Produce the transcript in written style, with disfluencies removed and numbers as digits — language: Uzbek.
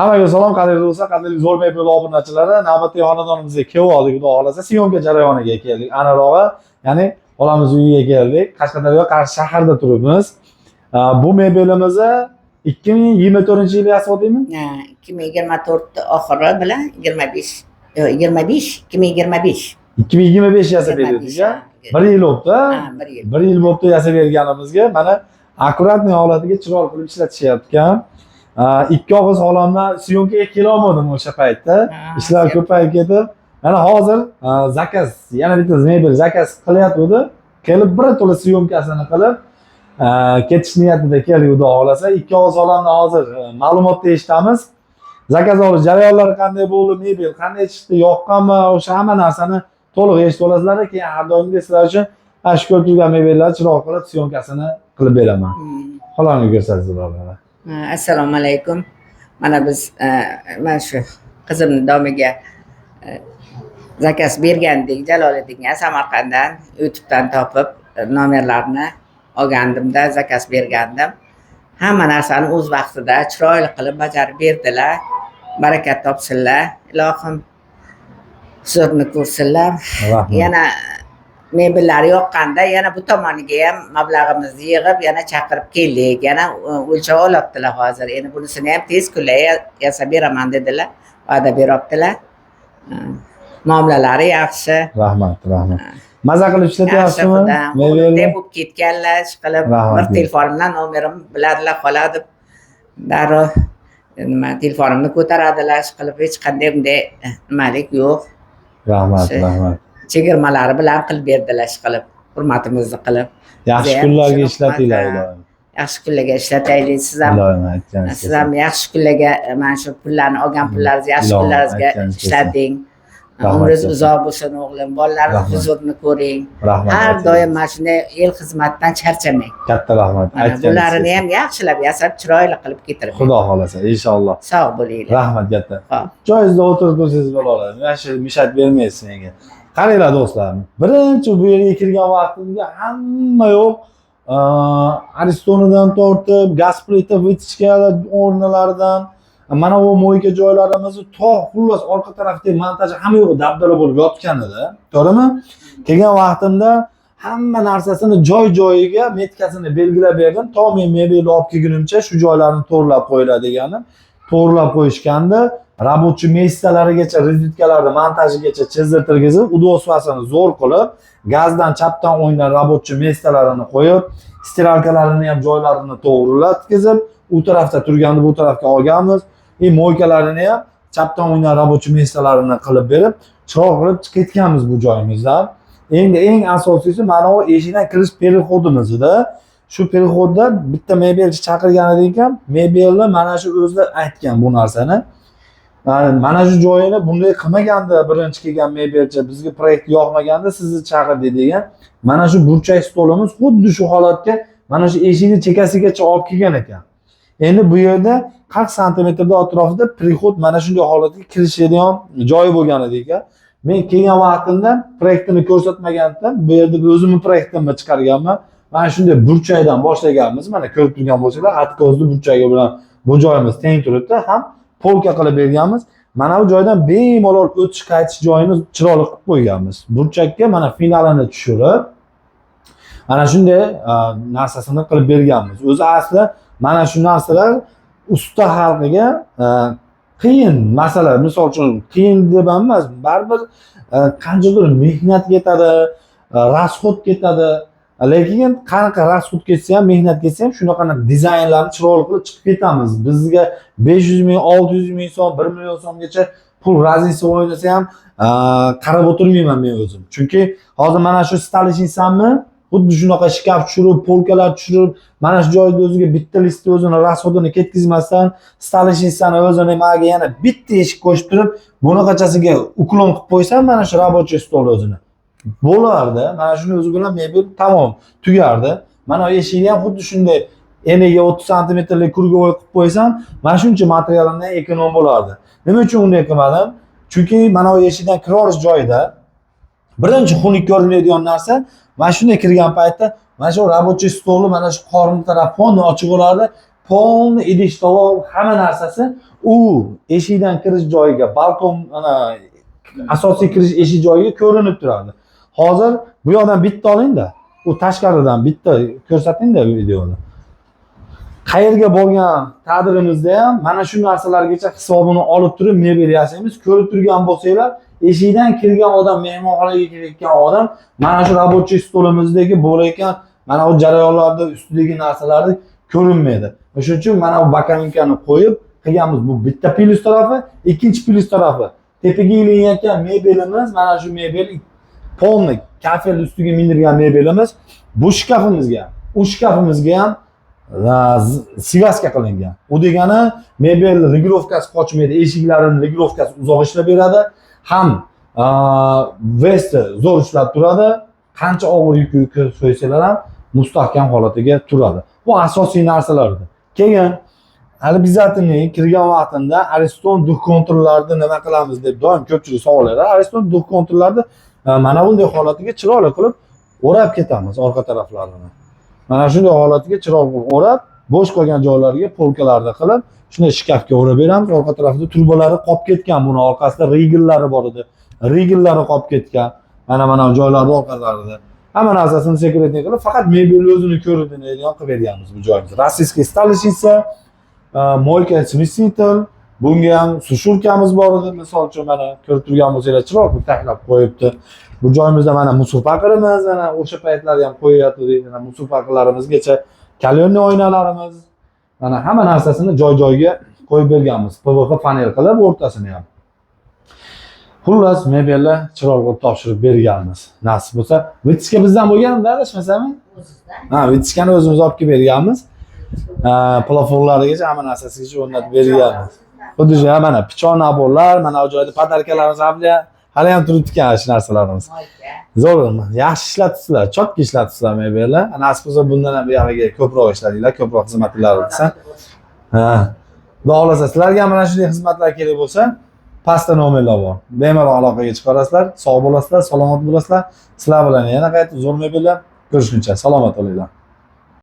Hammaga salom, qadrli do'stlar, qadrli zo'r mebel obunachilari. Navbatdagi xonadonimizga kelib oldik, xudo xohlasa, съёмка jarayoniga keldik. Aniqrog'i, ya'ni bolamiz uyiga keldik. Qashqadaryo, Qarshi shahrida turibmiz. Bu mebelimizni 2024-yil yasatdingmi? Ha, 2024 oxiri bilan 25, yo'q, 25, 2025. 2025 yasab berdik, a? Bir yil bo'libdi. Ha, bir yil. Bir yil bo'libdi yasab berganimizga. Mana, аккуратный holatiga chiroyli qilib ishlatishyapti. Ikki og'iz xolamdan съёмка ga kelolmadim o'sha paytda. Ha, Ishlar ko'payib ketib, mana hozir заказ, yana bitta mebel заказ qilyapti. Kelib birato'la съёмка sini qilib ketish niyatida keldik, xudo xohlasa. Ikki og'iz xolamdan hozir ma'lumotni eshitamiz. Заказ olish jarayonlari qanday bo'ldi, mebel qanday chiqdi, yoqqanmi, o'sha hamma narsani to'liq eshitib olasizlar. Keyin har doimgidek sizlar uchun mana shu ko'rib turgan mebellarni chiroyli qilib съёмка sini qilib beraman. Xolani ko'rsatasiz. Ha, assalomu alaykum. Mana biz mana shu qizimni domiga заказ bergandik Jaloliddinga, Samarqanddan, YouTubedan topib nomerlarni olgandimda заказ bergandim. Hamma narsani o'z vaqtida chiroyli qilib bajarib berdilar. Barakat topsinlar, ilohim, huzurini ko'rsinlar. Rahmat. Yana mebellar yoqqanda yana bu tomoniga ham mablag'imizni yig'ib, yana chaqirib keldik. Yana o'lchab olyaptilar hozir. Endi bunisini ham tez kunlar yasab beraman dedilar, va'da beryaptilar. Muomalalari yaxshi. Rahmat, rahmat. Maza qilib Yaxshi. ishlatyapsizmi Xudo mebelni? deb bo'lib ketganlar ish qilib. Rahmat. Bir telefonimdan nomerim biladilar, xola deb darrov nima, telefonimni ko'taradilar. Ish qilib, hech qanday bunday nimalik yo'q. Rahmat. Yaxshi. Rahmat. Chegirmalari bilan qilib berdilar, ish qilib, hurmatimizni qilib. Yaxshi Biza ham kunlarga shuni ishlatinglar, hurmat, iloyim. Yaxshi kunlarga ishlataylik. Siz ham Iloyim, aytganingiz siz ham yaxshi kunlarga, mana shu pullarni, olgan pullaringizni yaxshi Ilohim, kunlaringizga aytganingiz kelsin. ishlating. Rahmat Umringiz katta. uzoq bo'lsin, o'g'lim. Bolalaringiz Rahmat. huzurini ko'ring. Rahmat. Har Aytganingiz. doim mana shunday el xizmatdan charchamang. Katta rahmat. Mana Aytganingiz bularni kelsin. ham yaxshilab yasab, chiroyli qilib ketirib. Xudo xohlasa, inshaalloh. Sog' bo'linglar. Rahmat katta. Ho'p. Joyingizda o'tirib tursangiz bo'ladi. Mana shu мешать bermaysiz menga. Qaranglar, do'stlar. Birinchi bu yerga kirgan vaqtimda hamma yo'q Aristonidan tortib, gaz plita, вытяжка lar o'rnlaridan, mana bu мойка joylarimizni to xullas orqa tarafdagi montaj, hamma yo'q dabdala bo'lib yotgan edi. To'g'rimi? Kelgan vaqtimda hamma narsasini joy joyiga метка sini belgilab berdim. To men mebelni olib kelgunimcha shu joylarni to'g'irlab qo'yiladi deganim. To'g'irlab qo'yishganda рабочий места larigacha, розетка larni montajigacha chizdirtirgizib, удобство sini zo'r qilib, gazdan chapdan o'ngdan рабочий места larini qo'yib, стиралка larini ham joylarini to'g'rilatkizib, u tarafda turganni bu tarafga olganmiz. И мойка larini ham chapdan o'ngdan рабочий места larini qilib berib, chiroyli qilib chiqib ketganmiz bu joyimizdan. Endi eng asosiysi mana bu eshikdan kirish переход imiz edi. Shu переход da bitta mebelchi chaqirgan edik ham, mebelni mana shu o'zi aytgan bu narsani. Mana shu joyini bunday qilmaganda birinchi kelgan mebelchi, bizga proyekt yoqmaganda sizni chaqirdik degan. Mana shu burchak stolimiz xuddi shu holatga, mana shu eshikni chekkasigacha olib kelgan ekan. Endi bu yerda 40 santimetrda atrofida приход, mana shunday holatga kirishadigan joyi bo'lgan edi ekan. Men kelgan vaqtimda proyektini ko'rsatmagandim. Bu yerda o'zimni proyektimni chiqarganman. Mana shunday burchakdan boshlaganmiz. Mana ko'rib turgan bo'lsanglar, откос li burchagi bilan bu joyimiz teng turibdi. Ham полка qilib berganmiz. Mana bu joydan bemalol o'tish qaytish joyini chiroyli qilib qo'yganmiz. Burchakka mana finalini tushirib, mana shunday narsasini qilib berganmiz. O'zi asli mana shu narsalar usta xalqiga qiyin masala. Misol uchun, qiyin deb ham emas, baribir qanchadir mehnat ketadi, расход ketadi. Lekin qanaqa расход ketsa ham, mehnat ketsa ham, shunaqa dizaynlarni chiroyli qilib chiqib ketamiz. Bizga 500 ming, 600 ming so'm, 1 million so'mgacha pul разница o'ynasa ham qarab o'tirmayman men o'zim. Chunki hozir mana shu столешница mni xuddi shunaqa shkaf tushirib, полка lar tushirib, mana shu joyda o'ziga bitta listni o'zini расход ini ketkazmasdan, столешница ni o'zini maniga yana bitta eshik qo'shib turib, bunaqachasiga уклон qilib qo'ysam, mana shu рабочий stol o'zini bo'lardi. Mana shuni o'zi bilan mebel tamom tugardi. Mana eshigini ham xuddi shunday eniga 30 santimetrlik круговой qilib qo'ysam, mana shuncha materialimdan эконом bo'lardi. Nima uchun unday qilmadim? Chunki mana bu eshikdan kiraverish joyida birinchi xunuk ko'rinadigan narsa, mana shunday kirgan paytda mana shu рабочий stolni mana shu qorni taraf foni ochiq bo'lardi. Полный idish tovoq, hamma narsasi u eshikdan kirish joyiga, balkon, ana asosiy kirish eshik joyiga ko'rinib turardi. Hozir bu yoqdan bitta olingda, u tashqaridan bitta ko'rsatingda videoni. Qayerga borgan taqdirimizda ham mana shu narsalargacha hisobini olib turib mebel yasaymiz. Ko'rib turgan bo'lsanglar, eshikdan kirgan odam, mehmonxonaga kirayotgan odam mana shu рабочий stolimizdagi bo'layotgan mana bu jarayonlarda ustidagi narsalarni ko'rinmaydi. O'shuning uchun mana bu боковинка ni qo'yib qilganmiz. Bu bitta plyus tarafi, ikkinchi plyus tarafi, tepaga ilinayotgan mebelimiz, mana shu mebel полный kafel ustiga mindirgan mebelimiz bu shkafimizga, u shkafimizga ham связка qilingan. U degani mebel регулировка si qochmaydi, eshiklarini регулировка si uzoq ishlab beradi, ham вес i zo'r ushlab turadi. Qancha og'ir yuk qo'ysalar ham mustahkam holatiga turadi. Bu asosiy narsalardir. Keyin обязательно kirgan vaqtida Ariston двухконтур larni nima qilamiz deb doim ko'pchilik savol beradi. Ariston двухконтур larni mana bunday holatiga chiroyli qilib o'rab ketamiz orqa taraflarini. Mana shunday holatiga chiroyli qilib o'rab, bo'sh qolgan joylariga полка larni qilib, shunday shkafga o'rab beramiz. Orqa tarafida trubalari qolib ketgan, buni orqasida rigellari bor edi. Rigellari qolib ketgan. Mana joylarni orqalarida. Hamma narsasini секретный qilib, faqat mebel o'zini ko'rinadigan qilib berganmiz bu joyimizni. Российский столешница, мойка смеситель, bunga ham сушилка miz bor edi. Misol uchun, mana ko'rib turgan bo'lsanglar, chiroyli qilib taxlab qo'yibdi. Bu joyimizda mana мусор paqirimiz, mana o'sha paytlarda ham qo'yayotgandik, mana мусор paqirlarimizgacha, кальянный oynalarimiz, mana hamma narsasini joy-joyiga qo'yib berganmiz. PVC panel qilib o'rtasini ham. Xullas, mebelni chiroyli qilib topshirib berganmiz. Nasib bo'lsa, вытяжка bizdan bo'lgan, adashmasam? O'zizdan. Ha, вытяжка ni o'zimiz olib kelib berganmiz. Ha, plafonlarigacha, hamma narsasigacha o'rnatib berganmiz. Xuddi shu, mana pichoq набор lar, mana bu joyda подарка larimiz hali ham turibdi ekan shu narsalarimiz. Мойка. Zo'r, yaxshi ishlatibsizlar, чётко ishlatibsizlar mebelni. Nasib bo'lsa, bundan ham buyog'iga ko'proq ishladinglar, ko'proq xizmatlar o'tsa. Ha. Xudo xohlasa, sizlarga ham mana shunday xizmatlar kerak bo'lsa, pastda nomerlar bor. Bemalol aloqaga chiqarasizlar, sog' bo'lasizlar, salomat bo'lasizlar. Sizlar bilan yana qaytib zo'r mebellar ko'rishguncha salomat bo'linglar.